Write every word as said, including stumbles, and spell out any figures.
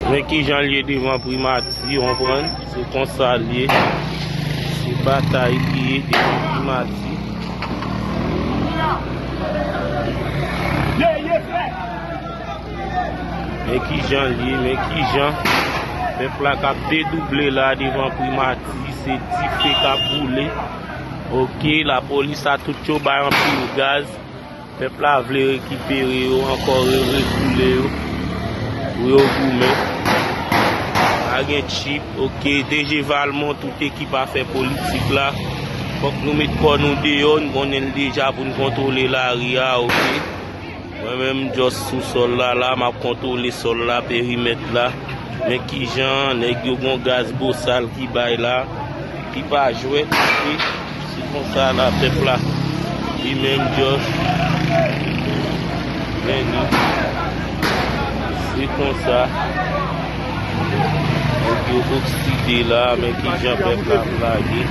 Men kijan l ye devan primati, w konprann? Se konsa l ye. Se batay li ye devan primati. Men kijan l ye, men kijan pèp la k ap dedouble la devan primati, se dife k ap boule. Oke, lapolis a tout yo bay anpil gaz. Pèp la vle rekipere yo ankò, re-, refoule yo pou yo goumen. Pa gen chip, oke. D G Valmont, tout ekip afè politik la. Fòk nou met kò nou deyò, n konnen l deja pou n kontwole lari a, oke. Mwen menm, m just sou sòl la, la, m ap kontwole sòl la, perimèt la. Men kijan nèg yo gon gaz bosal ki bay la, ki pa jwèt, wi. Se konsa la, pèp la. Li menm, just vini. Se konsa. Nèg yo okside la, men kijan pèp la ap lage.